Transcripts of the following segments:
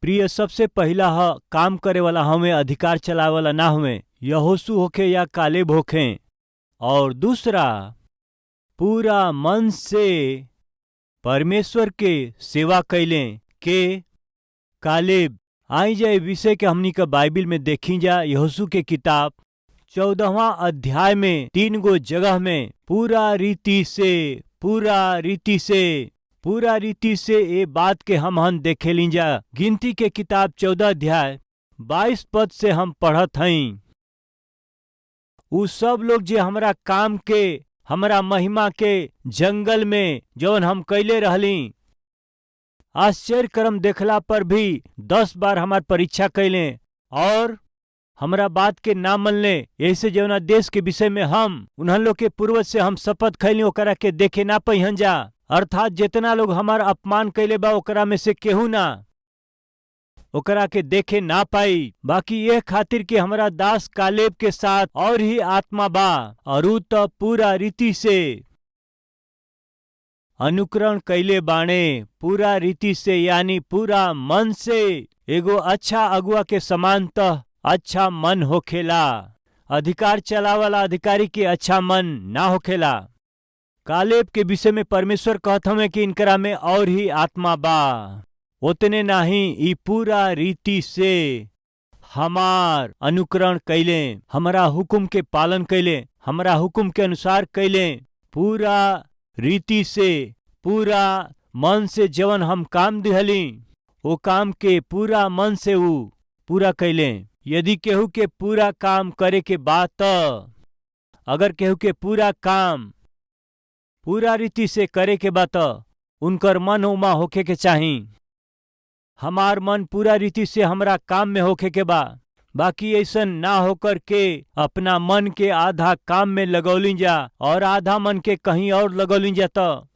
प्रिय, सबसे पहला ह काम करे वाला हमें, अधिकार चलावे वाला ना हमें, यहोशू होखे या कालेब होखे। और दूसरा, पूरा मन से परमेश्वर के सेवा कैले के कालेब। आई जाए विषय के हमनी का बाइबिल में देखी जा। यहोशू के किताब 14वां अध्याय में तीन गो जगह में पूरा रीति से, पूरा रीति से, पूरा रीति से ये बात के हम हन देखे ली जा। गिनती के किताब 14 अध्याय 22 पद से हम पढ़त हई। उ सब लोग जे हमरा काम के, हमरा महिमा के जंगल में जौन हम कैले रहली, आश्चर्य कर्म देखला पर भी 10 बार हमार परीक्षा कैले और हमरा बात के ना मनले, ऐसे जौना देश के विषय में हम उन्हन लोग के पूर्वज से हम शपथ खैली, ओकरा के देखे ना पहिहन जा। अर्थात जितना लोग हमार अपमान कैले बा, ओकरा में से केहू ना ओकरा के देखे ना पाई। बाकी यह खातिर कि हमरा दास कालेब के साथ और ही आत्मा बा और ऊ त पूरा रीति से अनुकरण कैले बाणे। पूरा रीति से यानी पूरा मन से। एगो अच्छा अगुआ के समानतः अच्छा मन होखेला। अधिकार चलावाला अधिकारी के अच्छा मन ना होखेला। कालेब के विषय में परमेश्वर कहत हमें कि इनकरा में और ही आत्मा बा। उतने नाही, ई पूरा रीति से हमार अनुकरण कैले, हमरा हुकुम के पालन कैले, हमरा हुकुम के अनुसार कैले। पूरा रीति से, पूरा मन से जवन हम काम दिहली, वो काम के पूरा मन से ऊ पूरा कैले। यदि केहू के पूरा काम करे के बात त, अगर केहू के पूरा काम पूरा रीति से करे के बा त उनकर मन उमा होखे के चाही। हमार मन पूरा रीति से हमरा काम में होखे के बा। बाकी ऐसन ना होकर के अपना मन के आधा काम में लगौली जा और आधा मन के कहीं और लगौली जा। त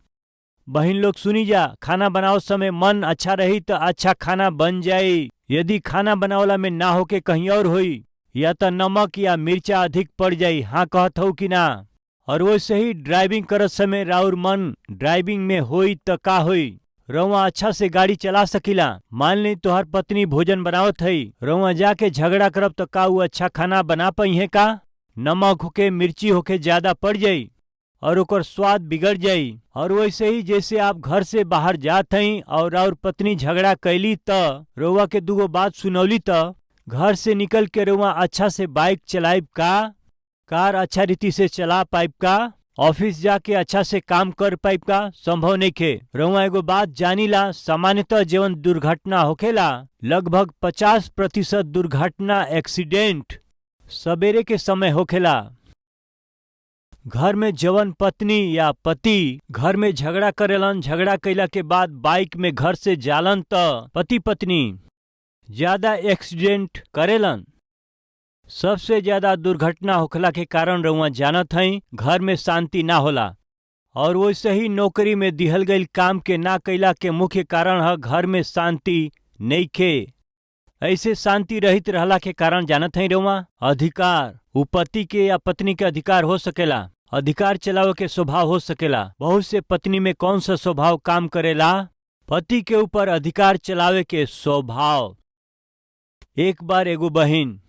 बहन लोग सुनी जा, खाना बनाओ समय मन अच्छा रही तो अच्छा खाना बन जाई। यदि खाना बनावला में ना होके कहीं और होई, या त नमक या मिर्चा अधिक पड़ जाई। हाँ कहत हो कि ना? और वैसे ही ड्राइविंग करत समय राउर मन ड्राइविंग में होई त का होई? रउआ अच्छा से गाड़ी चला सकीला? मान ली तोहर पत्नी भोजन बनावत हई, रउआ जाके झगड़ा करब त का ऊ अच्छा खाना बना पाई है का? नमक होके, मिर्ची होके ज्यादा पड़ जाई और ओकर स्वाद बिगड़ जाई। और वैसे ही जैसे आप घर से बाहर जात हई और और पत्नी झगड़ा कैली त रउआ के दूगो बात सुनौली त घर से निकल के रउआ अच्छा से बाइक चलाइब का? कार अच्छा रीति से चला पाइब का? ऑफिस जाके अच्छा से काम कर पाइब का? संभव नइखे। रउआ एगो बात जानीला, सामान्यतः जवन दुर्घटना होखेला, लगभग 50% दुर्घटना एक्सीडेंट सवेरे के समय होखेला। घर में जवन पत्नी या पति घर में झगड़ा करेलन, झगड़ा कैला के बाद बाइक में घर से जालन त पति पत्नी ज्यादा एक्सीडेंट करेलन। सबसे ज्यादा दुर्घटना होखला के कारण रउआ जानत हई, घर में शांति ना होला। और वैसे ही नौकरी में दिहल गईल काम के ना कैला के मुख्य कारण है घर में शांति नइखे। ऐसे शांति रहित रहला के कारण जानत हई रउआ, अधिकार उ पति के या पत्नी के अधिकार हो सकेला, अधिकार चलावे के स्वभाव हो सकेला। बहुत से पत्नी में कौन सा स्वभाव काम करेला? पति के ऊपर अधिकार चलावे के स्वभाव। एक बार एगो बहिन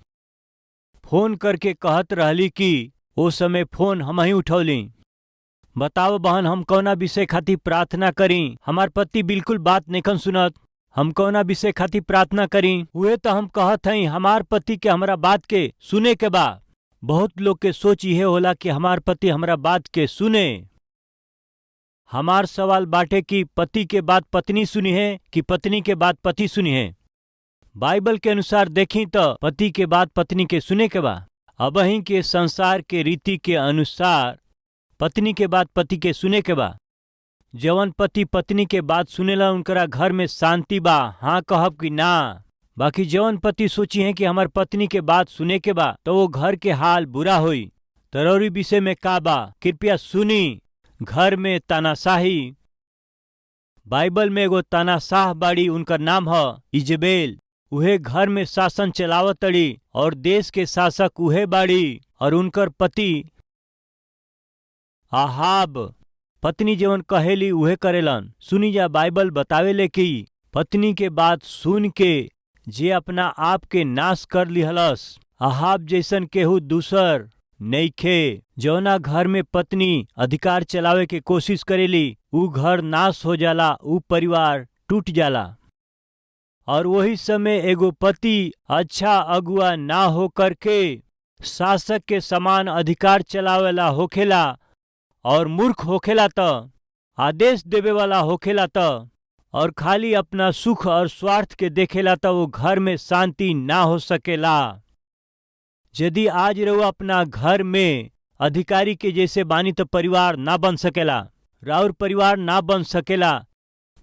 फोन करके कहत रहली कि ओ समय फोन हम ही उठौली। बताओ बहन, हम कौना विषय खातिर प्रार्थना करी? हमार पति बिल्कुल बात नइखन सुनत। हम कौना विषय खातिर प्रार्थना करी? उहे तो हम कहत हई, हमार पति के हमरा बात के सुने के बा। बहुत लोग के सोच इहे होला कि हमार पति हमरा बात के सुने। हमार सवाल बाटे कि पति के बात पत्नी सुनी है कि पत्नी के बात पति सुनी है? बाइबल के अनुसार देखी तो पति के बात पत्नी के सुने के बा। अबही के संसार के रीति के अनुसार पत्नी के बात पति के सुने के बा। जवन पति पत्नी के बात सुनेला, उनकरा घर में शांति बा। हाँ कहब कि ना? बाकी जवन पति सोची है कि हमार पत्नी के बात सुने के बा, तो वो घर के हाल बुरा होई। तरौरी विषय में का बा? कृपया सुनी। घर में तानाशाही। बाइबल में एगो तानाशाह बाड़ी, उनकर नाम ह इजबेल। उहे घर में शासन चलावतड़ी और देश के शासक उहे बाड़ी और उनकर पति आहाब। पत्नी जवन कहेली उहे करेलन। सुनी जा, बाइबल बतावेले कि पत्नी के बात सुन के जे अपना आप के नाश कर लिहलस, अहाब जैसन केहू दूसर नइखे। जौना घर में पत्नी अधिकार चलावे के कोशिश करेली ऊ घर नाश हो जाला, ऊ परिवार टूट जाला। और वही समय एगो पति अच्छा अगुआ ना हो करके शासक के समान अधिकार चलावेला होखेला और मूर्ख होखेला त आदेश देवे वाला होखेला त और खाली अपना सुख और स्वार्थ के देखेला त वो घर में शांति ना हो सकेला। यदि आज रउआ अपना घर में अधिकारी के जैसे बानी त परिवार ना बन सकेला, राउर परिवार ना बन सकेला।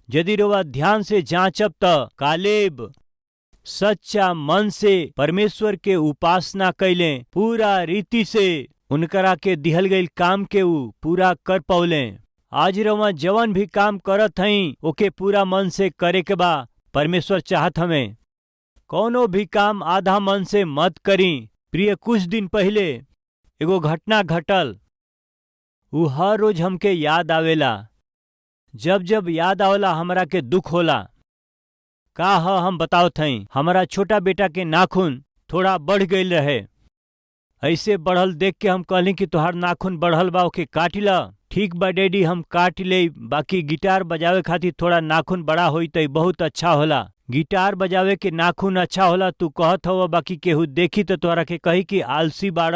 यदि रउआ ध्यान से जांचब त कालेब सच्चा मन से परमेश्वर के उपासना कैले, पूरा रीति से उनकरा के दिहल गईल काम के ऊ पूरा कर पौले। आज रउआ जवन भी काम करत हई ओके पूरा मन से करे के बा। परमेश्वर चाहत हमें कौनो भी काम आधा मन से मत करी। प्रिय, कुछ दिन पहले एगो घटना घटल, ऊ हर रोज हमके याद आवेला। जब जब याद आवेला हमरा के दुख होला। का ह हम बतावत हई। हमारा छोटा बेटा के नाखून थोड़ा बढ़ गईल रहे। ऐसे बढ़ल देख के हम कहली कि तोहार नाखून बढ़ल बा, ओके काट ल। ठीक बा डैडी, हम काट ले, बाकी गिटार बजावे खातिर थोड़ा नाखून बड़ा होई त बहुत अच्छा होला। गिटार बजावे के नाखून अच्छा होला तू कहत हव, बाकी केहू देखी तो तोहरा के कही कि आलसी बाड़,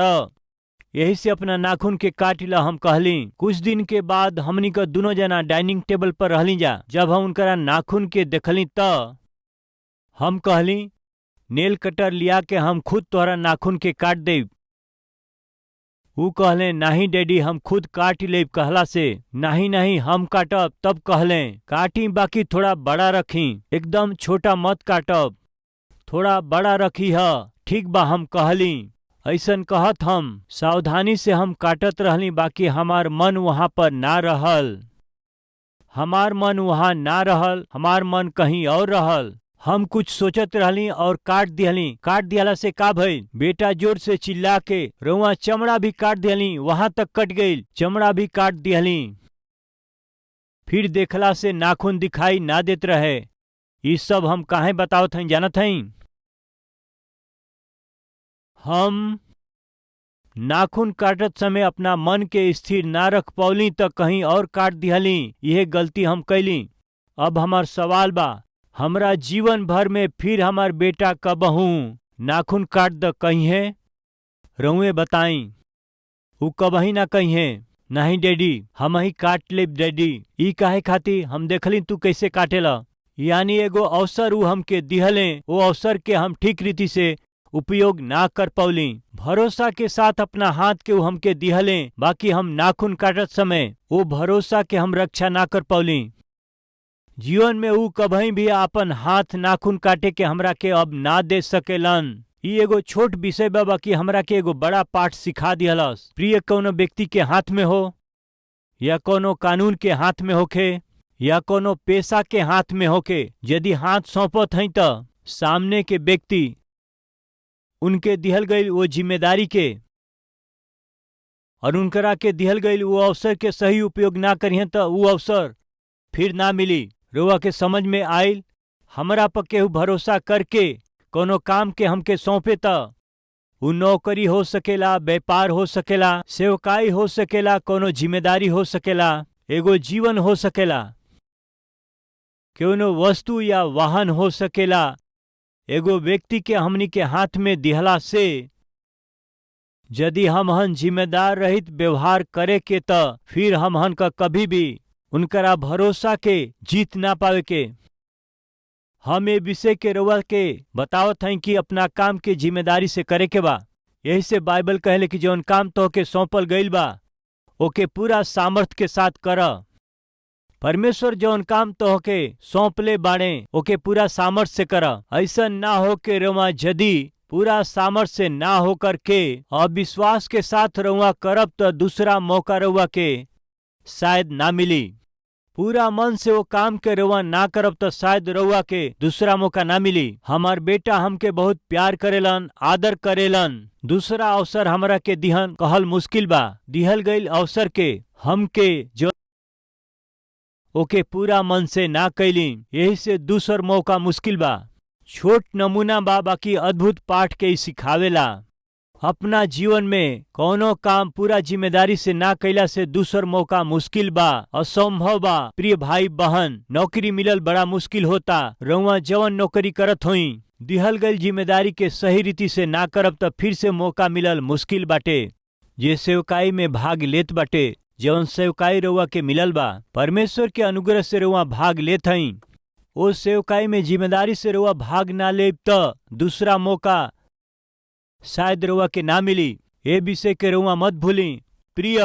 यही से अपना नाखून के काट ल हम कहली। कुछ दिन के बाद हमनी का दोनों जना डाइनिंग टेबल पर रहली जा। जब हम उनकरा नाखून के देखली त हम कहली, नेल कटर लिया के हम खुद तोहरा नाखून के काट देब। ऊ कहले, नाही डैडी, हम खुद काट लेब। कहला से नाही नाही हम काटब। तब कहले, काटी बाकी थोड़ा बड़ा रखी, एकदम छोटा मत काटब, थोड़ा बड़ा रखी ह। ठीक बा हम कहली। ऐसन कहत हम सावधानी से हम काटत रहली, बाकी हमार मन वहां पर ना रहल। हमार मन वहां ना रहल, हमार मन कहीं और रहल। हम कुछ सोचत रहली और काट दिहली। काट दिहला से का भइल, बेटा जोर से चिल्ला के रउआ चमड़ा भी काट दिहली, वहां तक कट गईल, चमड़ा भी काट दिहली। फिर देखला से नाखून दिखाई ना देत रहे। ई सब हम काहे बतावत हई जानत हई? हम नाखून काटत समय अपना मन के स्थिर ना रख पौली त कहीं और काट दिहली। यह गलती हम कैली। अब हमार सवाल बा, हमरा जीवन भर में फिर हमार बेटा कबहू नाखून काट द कहिए? रउए बताई। ऊ कबही ना कहिए, नहीं डैडी, हम ही काट लेब डैडी। ई काहे खातिर? हम देखली तू कैसे काटेला। यानी एगो अवसर ऊ हमके दिहले, वो अवसर के हम ठीक रीति से उपयोग ना कर पौली। भरोसा के साथ अपना हाथ के ऊ हमके दिहले, बाकी हम नाखून काटत समय वो भरोसा के हम रक्षा ना कर पौली। जीवन में ऊ कभी भी आपन हाथ नाखून काटे के हमरा के अब ना दे सकेलन। ई एगो छोट विषय बा, बाकी हमरा के एगो बड़ा पाठ सिखा दिहलस। प्रिय, कौनो व्यक्ति के हाथ में हो या कोनो कानून के हाथ में होखे या कोनो पेशा के हाथ में होखे, यदि हाथ सौंपत हई त सामने के व्यक्ति उनके दिहल गईल वो जिम्मेदारी के और उनकरा के दिहल गईल वो अवसर के सही उपयोग ना करिहन त ऊ अवसर फिर ना मिली। रउआ के समझ में आइल? हमरा पर केहू भरोसा करके कोनो काम के हमके सौंपे त ऊ नौकरी हो सकेला, व्यापार हो सकेला, सेवकाई हो सकेला, कोनो जिम्मेदारी हो सकेला, एगो जीवन हो सकेला, कोनो वस्तु या वाहन हो सकेला। एगो व्यक्ति के हमनी के हाथ में दिहला से यदि हमहन जिम्मेदार रहित व्यवहार करे के त फिर हमहन का कभी भी उनकरा भरोसा के जीत ना पावे के। हम ये विषय के रउआ के बतावत हई कि अपना काम के जिम्मेदारी से करे के बा। यही से बाइबल कहले कि जौन काम तोहके सौंपल गईल बा ओके पूरा सामर्थ के साथ कर। परमेश्वर जौन काम तोहके सौंपले बाड़े ओके पूरा सामर्थ से कर। ऐसा ना हो के रउआ यदि पूरा सामर्थ से ना हो करके अविश्वास के साथ रउआ करब त दूसरा मौका रउआ के शायद ना मिली। पूरा मन से वो काम के रउआ ना करब त शायद रउआ के दूसरा मौका ना मिली। हमार बेटा हमके बहुत प्यार करेलन, आदर करेलन। दूसरा अवसर हमरा के दिहन कहल मुश्किल बा। दिहल गईल अवसर के हमके जो ओके पूरा मन से ना कैली, यही से दूसर मौका मुश्किल बा। छोट नमूना बा बाकी अद्भुत पाठ के ई सिखावेला। अपना जीवन में कौनो काम पूरा जिम्मेदारी से ना कैला से दूसर मौका मुश्किल बा, असंभव बा। प्रिय भाई बहन, नौकरी मिलल बड़ा मुश्किल होता। रउआ जवन नौकरी करत होई, दिहल गईल जिम्मेदारी के सही रीति से ना करब त फिर से मौका मिलल मुश्किल बाटे। जे सेवकाई में भाग लेत बाटे, जवन सेवकाई रउआ के मिलल बा, परमेश्वर के अनुग्रह से रउआ भाग लेत हई, ओ सेवकाई में जिम्मेदारी से रउआ भाग ना लेब त दूसरा मौका शायद रउआ के ना मिली। ए विषय के रउआ मत भूली। प्रिय,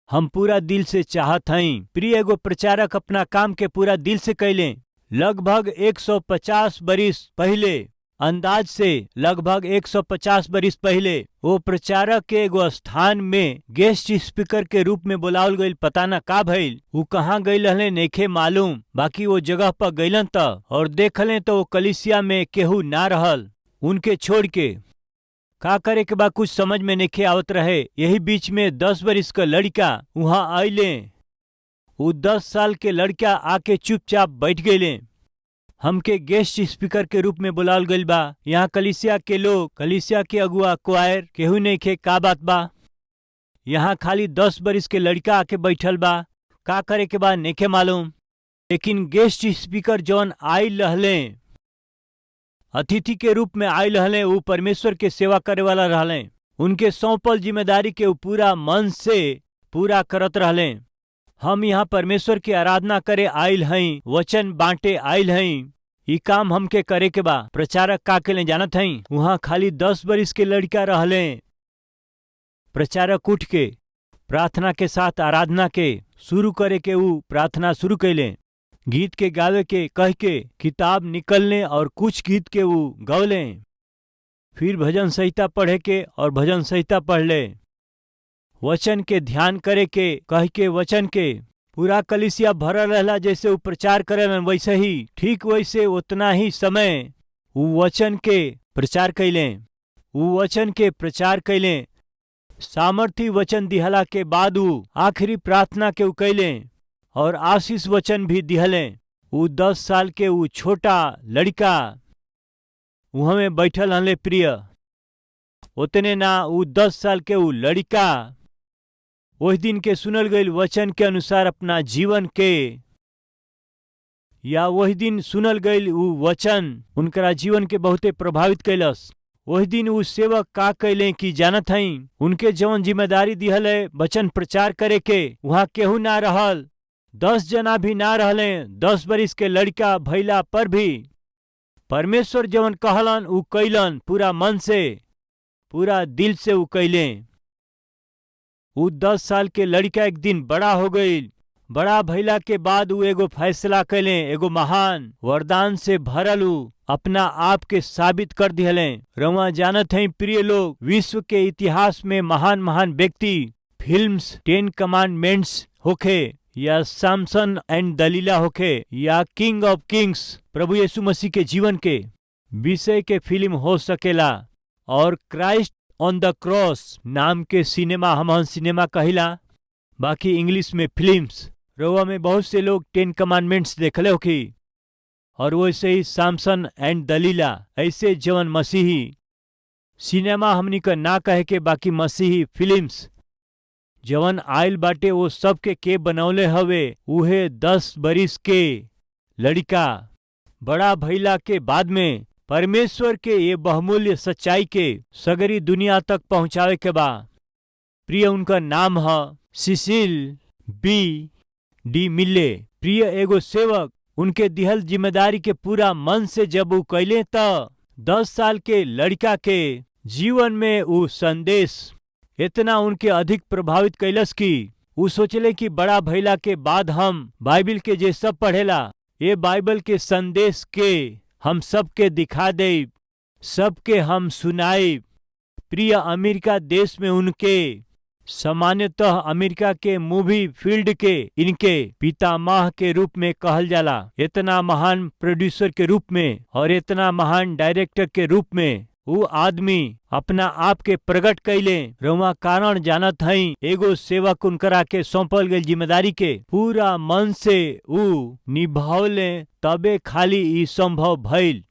हम पूरा दिल से चाहत हई। प्रिय, एगो प्रचारक अपना काम के पूरा दिल से कैले। लगभग 150 बरिस पहले, अंदाज से लगभग 150 बरिस पहले, वो प्रचारक के एगो स्थान में गेस्ट स्पीकर के रूप में बुलावल गईल। पता ना का भइल, उ कहाँ गईल रहले नइखे मालूम, बाकी वो जगह पर गईलन त और देखले तो वो कलिसिया में केहू ना रहल उनके छोड़ के। का करे के बा कुछ समझ में नइखे आवत रहे। यही बीच में 10 बरिस का लड़का वहां आइले। उ 10 साल के लड़का आके चुपचाप बैठ गईले। हमके गेस्ट स्पीकर के रूप में बुलावल गईल बा। यहाँ कलिसिया के लोग, कलिसिया के अगुआ, क्वायर केहू नइखे, का बात बा? यहाँ खाली 10 बरिस के लड़का आके बैठल बा, का करे के बा नइखे मालूम। लेकिन गेस्ट स्पीकर जौन आइल रहले, अतिथि के रूप में आइल रहले, उ परमेश्वर के सेवा करे वाला रहले। उनके सौंपल जिम्मेदारी के उ पूरा मन से पूरा करत रहले। हम यहाँ परमेश्वर की आराधना करे आइल हई, वचन बांटे आइल हई, ई काम हमके करे के बा। प्रचारक का के ले जानत हई? वहाँ खाली 10 बरिस के लड़का रहले। प्रचारक उठ के प्रार्थना के साथ आराधना के शुरू करे के ऊ प्रार्थना शुरू कैले। गीत के गावे के कह के किताब निकलने और कुछ गीत के ऊ गौले। फिर भजन संहिता पढ़े के और भजन संहिता पढ़ले। वचन के ध्यान करे के कह के वचन के पूरा कलिसिया भरल रहला। जैसे ऊ प्रचार करेलन वैसे ही, ठीक वैसे उतना ही समय ऊ वचन के प्रचार कैले। ऊ वचन के प्रचार कैले। सामर्थी वचन दिहला के बाद ऊ आखिरी प्रार्थना के ऊ कैले और आशीष वचन भी दिहले। ऊ 10 साल के ऊ छोटा लड़का उहाँ में बैठल हले। प्रिय, उतने ना, ऊ 10 साल के ऊ लड़का ओहि दिन के सुनल गईल वचन के अनुसार अपना जीवन के, या वही दिन सुनल गईल ऊ वचन उनकरा जीवन के बहुते प्रभावित कैलस। वही दिन ऊ सेवक का कैले कि जानत हई? उनके जवन जिम्मेदारी दिहल है वचन प्रचार करे के, वहाँ केहू ना रहल, 10 जना भी ना रहले। 10 बरिस के लड़का भैला पर भी परमेश्वर जवन कहलन ऊ कैलन, पूरा मन से, पूरा दिल से ऊ कैले। ऊ 10 साल के लड़का एक दिन बड़ा हो गईल। बड़ा भैला के बाद ऊ एगो फैसला कैले, एगो महान वरदान से भरल ऊ अपना आप के साबित कर दिहले। रउआ जानत हई प्रिय लोग, विश्व के इतिहास में महान महान व्यक्ति, फिल्म्स 10 कमांडमेंट्स होखे या सैमसन एंड दलीला होखे या किंग ऑफ किंग्स प्रभु यीशु मसीह के जीवन के विषय के फिल्म हो सकेला, और क्राइस्ट ऑन the cross नाम के सिनेमा, हम सिनेमा कहिला बाकी इंग्लिश में फिल्म्स। रउआ में बहुत से लोग 10 कमांडमेंट्स देखले होखी, और वैसे ही सैमसन एंड दलीला, ऐसे जवन मसीही सिनेमा हमनी का ना कहे के बाकी मसीही फिल्म्स जवन आयल बाटे, वो सबके के बनौले हवे उहे 10 बरिस के लड़का। बड़ा भैला के बाद में परमेश्वर के ये बहुमूल्य सच्चाई के सगरी दुनिया तक पहुंचावे के बा। प्रिय, उनका नाम है सिसिल बी डी मिले। प्रिय, एगो सेवक उनके दिहल जिम्मेदारी के पूरा मन से जब ऊ कैले त 10 साल के लड़का के जीवन में ऊ संदेश इतना उनके अधिक प्रभावित कैलस कि ऊ सोचले कि बड़ा भैला के बाद हम बाइबिल के जे सब पढ़ेला, ये बाइबल के संदेश के हम सबके दिखा देब, सबके हम सुनाइब। प्रिय, अमेरिका देश में उनके सामान्यतः अमेरिका के मूवी फील्ड के इनके पितामह के रूप में कहल जाला। इतना महान प्रोड्यूसर के रूप में और इतना महान डायरेक्टर के रूप में ऊ आदमी अपना आप के प्रकट कैले। रउआ कारण जानत हई, एगो सेवक उनकरा के सौंपल गई जिम्मेदारी के पूरा मन से ऊ निभावले, तबे खाली ई संभव भइल।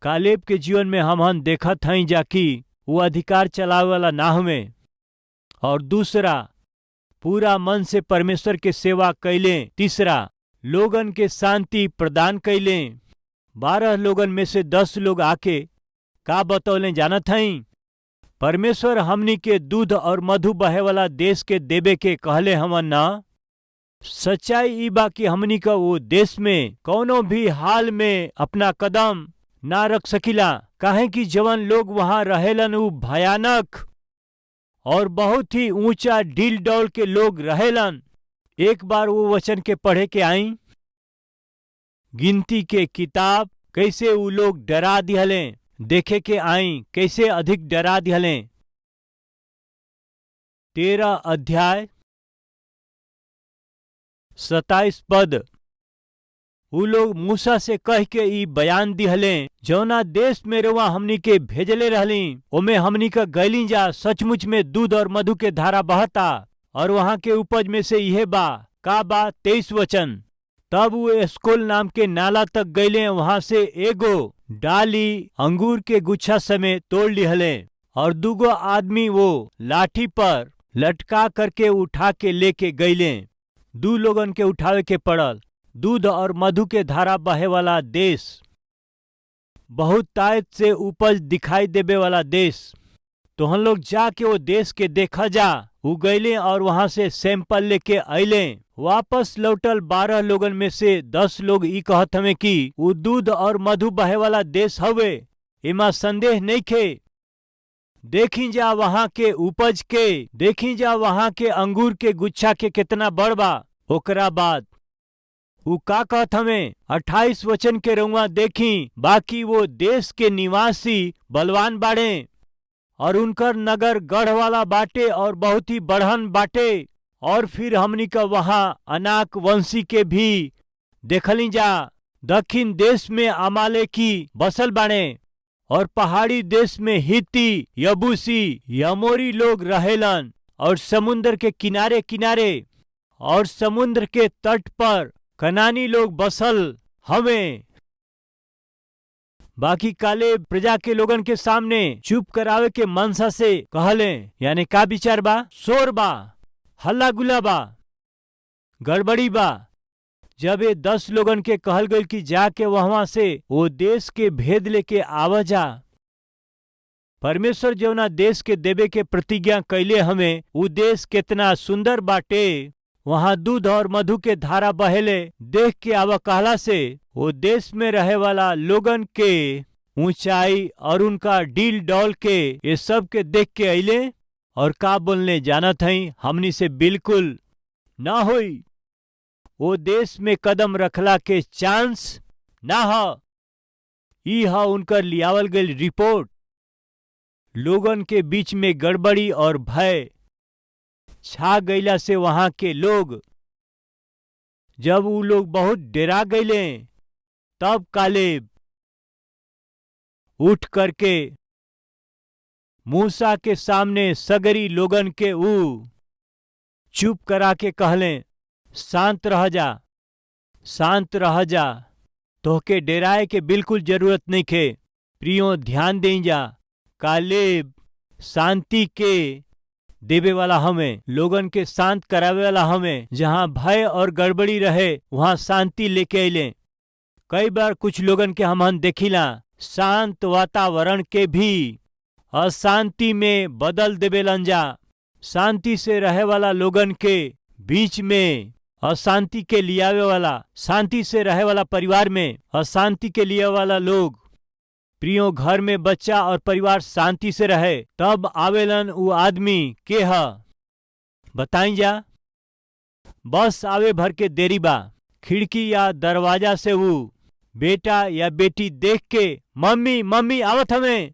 कालेब के जीवन में हमहन देखत हई जाकि वो अधिकार चलावे वाला ना हुए, और दूसरा पूरा मन से परमेश्वर के सेवा कैले, तीसरा लोगन के शांति प्रदान कैले। 12 लोगन में से 10 लोग आके का बतौले जानत हई? परमेश्वर हमनी के दूध और मधु बहे वाला देश के देबे के कहले हमन ना। सच्चाई ई बा कि हमनी का वो देश में कौनो भी हाल में अपना कदम ना रख सकिला, काहे कि जवन लोग वहां रहेलन उ भयानक और बहुत ही ऊंचा डील डौल के लोग रहेलन। एक बार वो वचन के पढ़े के आई, गिनती के किताब, कैसे उ लोग डरा दिहले, देखे के आई कैसे अधिक डरा दिहले। 13 अध्याय 27 पद। उ लोग मूसा से कह के ई बयान दिहले, जौना देश में रउआ हमनी के भेजले रहली ओमे हमनी का गैली जा, सचमुच में दूध और मधु के धारा बहता और वहां के उपज में से इहे बा। का बा? 23 वचन। तब वो एस्कोल नाम के नाला तक गईले, वहां से एगो डाली अंगूर के गुच्छा समेत तोड़ लिहले और दूगो आदमी वो लाठी पर लटका करके उठा के लेके गईले। दू लोगन के उठावे के पड़ल। दूध और मधु के धारा बहे वाला देश, बहुत तायत से उपज दिखाई देवे वाला देश। तो हम लोग जाके वो देश के देखा जा। उ गईले और वहां से सैंपल लेके अइले। वापस लौटल 12 लोगन में से 10 लोग ई कहत हमें कि उ दूध और मधु बहे वाला देश हवे, एमा संदेह नहीं खे। देखी जा वहां के उपज के, देखी जा वहां के अंगूर के गुच्छा के कितना बड़ बा। ओकरा बाद उ का कहत हमें? 28 वचन के रउआ देखी, बाकी वो देश के निवासी बलवान बाड़े और उनकर नगर गढ़ वाला बाटे और बहुत ही बढ़न बाटे। और फिर हमनी का वहां अनाक वंशी के भी देखली जा। दक्षिण देश में अमालेकी बसल बाड़े और पहाड़ी देश में हित्ती, यबूसी, यमोरी लोग रहेलन और समुन्द्र के किनारे किनारे और समुद्र के तट पर कनानी लोग बसल हवे। बाकी काले प्रजा के लोगन के सामने चुप करावे के मनसा से कहले, यानी का विचार बा? शोर बा, हल्ला गुल्ला बा, गड़बड़ी बा। जब ये 10 लोगन के कहल गई कि जाके वहां से वो देश के भेद लेके आवा जा, परमेश्वर जौना देश के देवे के प्रतिज्ञा कैले हमें, वो देश कितना सुंदर बाटे, वहां दूध और मधु के धारा बहेले, देख के आवा कहला से वो देश में रहे वाला लोगन के ऊंचाई और उनका डील डौल के ये सब के देख के अइले और का बोलने जानत हई, हमनी से बिल्कुल ना होई। वो देश में कदम रखला के चांस ना ह। ई ह उनकर लियावल गई रिपोर्ट। लोगन के बीच में गड़बड़ी और भय छा गईला से वहां के लोग, जब उ लोग बहुत डरा गईले, तब कालेब उठ करके मूसा के सामने सगरी लोगन के ऊ चुप करा के कहले, शांत रह जा, शांत रह जा, तोहके डेराए के बिल्कुल जरूरत नहीं खे। प्रियो ध्यान दें जा, कालेब शांति के देवे वाला हमें, लोगन के शांत करावे वाला हमें। जहां भय और गड़बड़ी रहे वहां शांति लेके अइले। कई बार कुछ लोगन के हमहन देखिला शांत वातावरण के भी अशांति में बदल देवेलन जा। शांति से रहे वाला लोगन के बीच में अशांति के लियावे वाला, शांति से रहे वाला परिवार में अशांति के लिए वाला लोग। प्रियो घर में बच्चा और परिवार शांति से रहे तब आवेलन उ आदमी के ह बताई जा। बस आवे भर के देरी बा। खिड़की या दरवाजा से ऊ बेटा या बेटी देख के मम्मी मम्मी आवत हवे।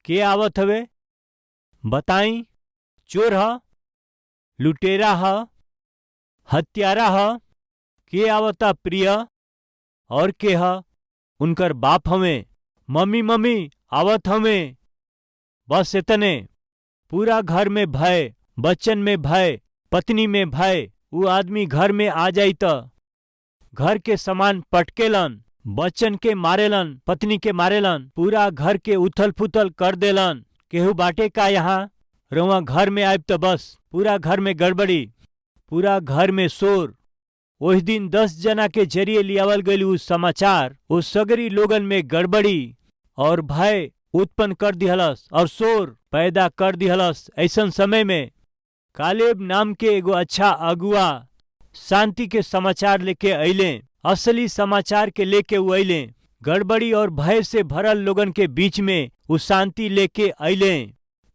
के आवत हवे बताई? चोर ह, लुटेरा ह, हत्यारा ह? के आवता प्रिय? और के ह? उनकर बाप हवे। मम्मी मम्मी आवत हमें। बस इतने। पूरा घर में भय, बच्चन में भय, पत्नी में भय। ऊ आदमी घर में आ जाई त घर के सामान पटकेलन, बच्चन के मारेलन, पत्नी के मारेलन, पूरा घर के उथल पुथल कर देलन। केहू बाटे का यहाँ? रउआ घर में आयब त बस पूरा घर में गड़बड़ी, पूरा घर में शोर। ओहि दिन 10 जना के जरिए लियावल गईल उ समाचार ओ सगरी लोगन में गड़बड़ी और भय उत्पन्न कर दिहलस और शोर पैदा कर दिहलस। ऐसन समय में कालेब नाम के एगो अच्छा अगुआ शांति के समाचार लेके अइले। असली समाचार के लेके उ अइले। गड़बड़ी और भय से भरल लोगन के बीच में उ शांति लेके अइले।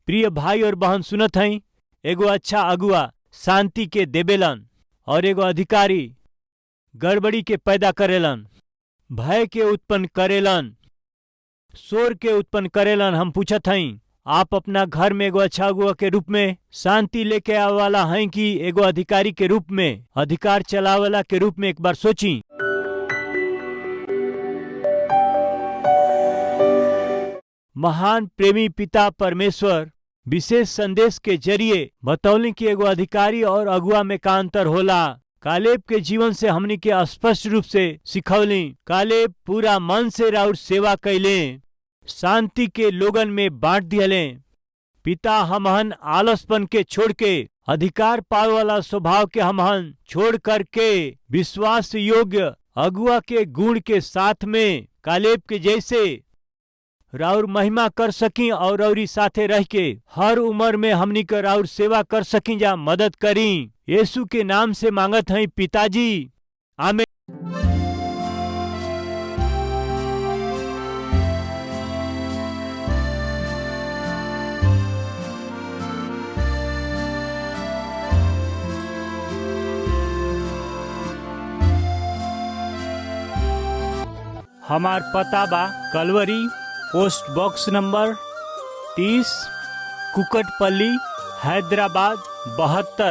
प्रिय भाई और बहन सुनत हई, एगो अच्छा अगुआ शांति के देबेलन और एगो अधिकारी गड़बड़ी के पैदा करेलन, भय के उत्पन्न करेलन, शोर के उत्पन्न करेलन। हम पूछत हई, आप अपना घर में एगो अच्छा अगुआ के रूप में शांति लेके आवे वाला हैं कि एगो अधिकारी के रूप में, अधिकार चलावेला के रूप में? एक बार सोची। महान प्रेमी पिता परमेश्वर विशेष संदेश के जरिए बतौली कि एगो अधिकारी और अगुआ में का अंतर होला। कालेब के जीवन से हमनी के स्पष्ट रूप से सिखौली। कालेब पूरा मन से राउर सेवा कैले, शांति के लोगन में बांट दियले। पिता, हमहन आलसपन के छोड़ के, अधिकार पावे वाला स्वभाव के हमहन छोड़ करके विश्वास योग्य अगुआ के गुण के साथ में कालेब के जैसे राउर महिमा कर सकी और रौरी साथे रह के हर उम्र में हमनी के राउर सेवा कर सकी जा, मदद करी। यीशु के नाम से मांगत हई पिताजी, आमीन। हमार पता बा Calvary, post box number 30, Kukatpally, Hyderabad 72।